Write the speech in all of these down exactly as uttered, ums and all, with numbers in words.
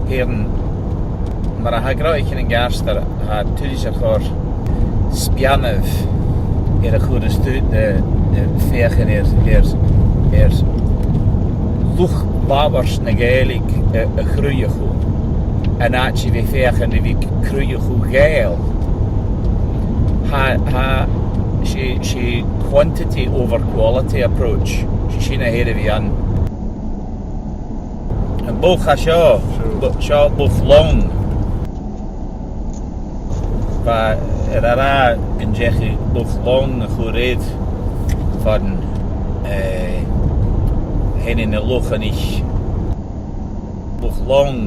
Feumaidh, mar a tha gnothaichean an-dràsta, tha tuilleadh a' cur speanadh air a chur a-staigh de, de feuchainn air, air, air luchd-labhairt na Gàidhlig a, a chruthachadh. An àite a bhith feuchainn ri bhith a' cruthachadh Gàidheil. Tha, tha, 's e, 's e quantity over quality approach. 'S e sin a th' air a bhith ann. Am bogha seo, sure, bo-, seo Loch Long. Bha, air a ràdh gun deach Loch Long a chur air fad, eh, tha na lochan aig Loch Long,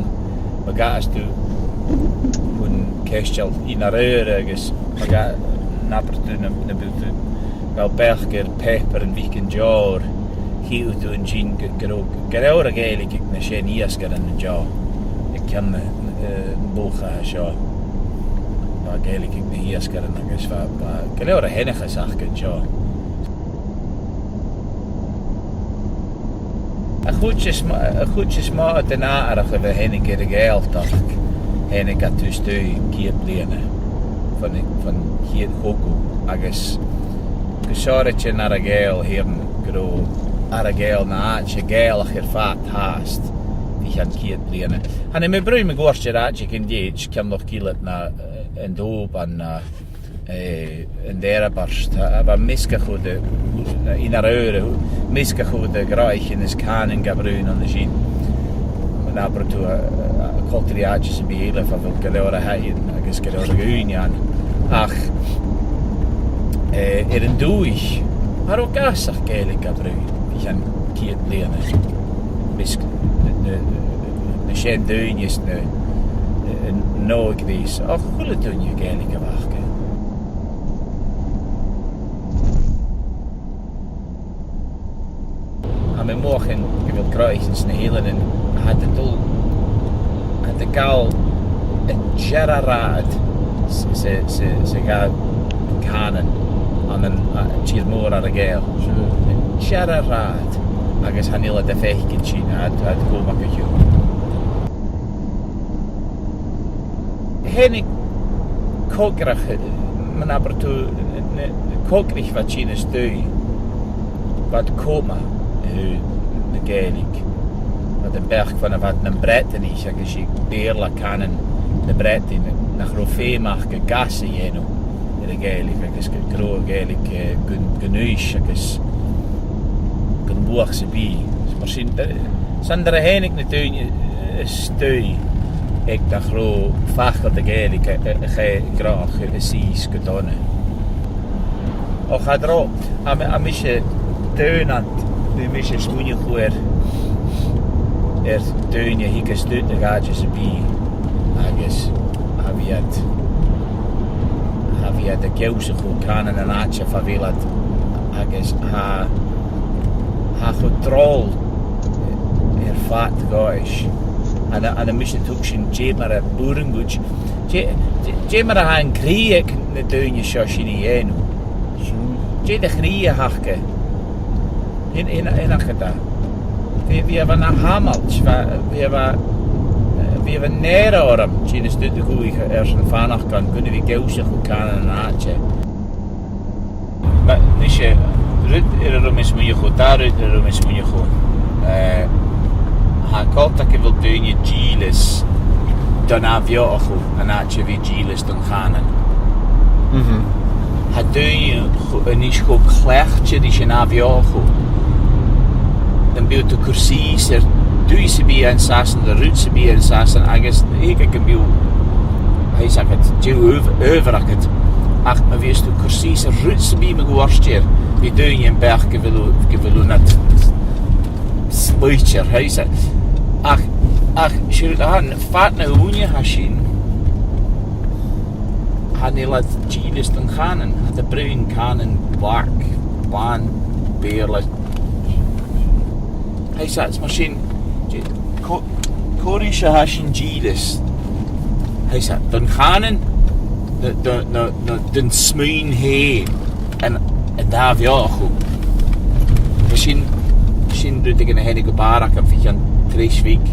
ma ghabhas tu chun caisteal Inbhir Aora agus ma gha-, na b' urrainn dha na, na b' urrainn dha, bha beachd air pàipear a bh' aig an deòir, chì thu an sin gu, gu robh, gu robh a' Ghàidhlig aig na seann iasgairean an seo, aig ceann na, eh, am bogha seo. Bha Gàidhlig aig na h-iasgairean agus bha, bha gu leòr a sheanchas aca an seo. A' chuid as m-, a' chuid as motha den atharrachadh a thàinig air a' Ghàidhealtachd, thàinig e a-staigh ceud bliadhna, bhon, bhon chiad chogadh, agus gu sònraichte ann an Earra-Ghàidheal, tha mi a' smaoineachadh gun robh Earra-Ghàidheal na àite Gàidhealach air fad fhathast, bho chionn ceud bliadhna. Chan eil mi a' bruidhinn mun cuairt air àite gun tèid, ceann Loch Gillet no, eh, an Dòb no, eh, eh, an Dàrabairt, tha, bha measgachadh de, na, Inbhir Aora, measgachadh de ghnothaichean is cànain ga bruidhinn an sin. Na b' urrainn dha, eh, eh, coltach ri àite sam bith eile, far a bheil gu leòr a th' ann agus gu leòr a dh'fheumas. Ach, eh, air an dùthaich, cha robh gas ach Gàidhlig ga bruidhinn, bho chionn ceud bliadhna. Measg na, na, na seann daoine is na, eh, an òigridh is, och, a h-uile duine Gàidhlig a bh' aca. Tha mi a' mothachadh gu bheil cruithean sna h-eileanan, tha iad a' dol, tha iad a' gabhail an dearbh rathad sa, sa, sa, sa gha-, cànan ann an, a, tìr-mòr Earra-Ghàidheal. An dearbh rathad, agus chan eil iad a' faicinn sin, tha iad, tha iad coma gu ciùin. Thàinig coigreach, eh, mar a b' urrainn dha, na, na coigreach a bha a' tighinn a-staigh, bha iad coma, eh, na Gàidhlig. Bha iad am beachd far a bheil na Breatannaich agus 's e Beurla cànan na Breatainn, nach robh feum aca gas a dhèanamh air a' Ghàidhlig agus gu, gu robh a' Ghàidhlig, eh, gun, gun aois agus gun luach sam bith. Mar sin, eh, 's ann nuair a thàinig na daoine, eh, a-staigh aig nach robh facal de Ghàidhlig a, a, a chaidh a' ghràdh a, a shìos gu dona. Och, cha robh, tha mi, tha mise daonnan, bha mise a' smaoineachadh air, air daoine a thigeadh a-staigh na dh'àite sam bith, agus cha bhi iad, cha bhi iad ag ionnsachadh cànan an àite far a bheil iad, agus tha, tha e cho droll air fad dhomh. Ann an, ann am measg an t-seòrsa sin, dè mar a b' urrainn dhut, dè, dè, dè mar a tha an cridhe aig na daoine seo sin a dhèanamh. Dè do chridhe a th' aca? Hin, hin, hin aca da. Bha, bha e na thamailt, bha, bha, bha, bha e na h-àraidh orm, tha mi a' smaoineachadh, airson faighneachd gun a bhith ag ionnsachadh cànan an àite. Ma, nise, rud air an robh mi a' smaoineachadh, dà rud air an robh mi a' smaoineachadh. Eh, tha e coltach gu bheil daoine dìleas don ath-bheothachadh an àite a bhith dìleas don chànan. Mhm. Tha daoine cho, a-nis cho cleachdte ris an ath-bheothachadh. Nam biodh tu a' cur sìos air duine sam bith ann an Sasainn, no rud sam bith ann an Sasainn, agus thig e gum biodh, tha fhios agad, deagh adh-, adhbhar agad. Ach ma bhios tu a' cur sìos air rud sam bith mun cuairt air, bidh daoine am beachd gu bheil thu, gu bheil thu nad slaodach, tha fhios agad. Ach, ach, 's e rud a th' ann, fad na h-ùine a tha sin, chan eil iad dìleas don chànan, tha iad a' bruidhinn cànan bheag, bàn, Beurla. Tha fhios agad, mar sin, dè, cò, cò ris a tha sinn dìleas? Tha fhios agad, don chànan, no, no, no, no don smuain fhèin, an, an ath-bheothachadh. Tha sin, sin rud a thàinig gu bàrr agam bho chionn treis bheag.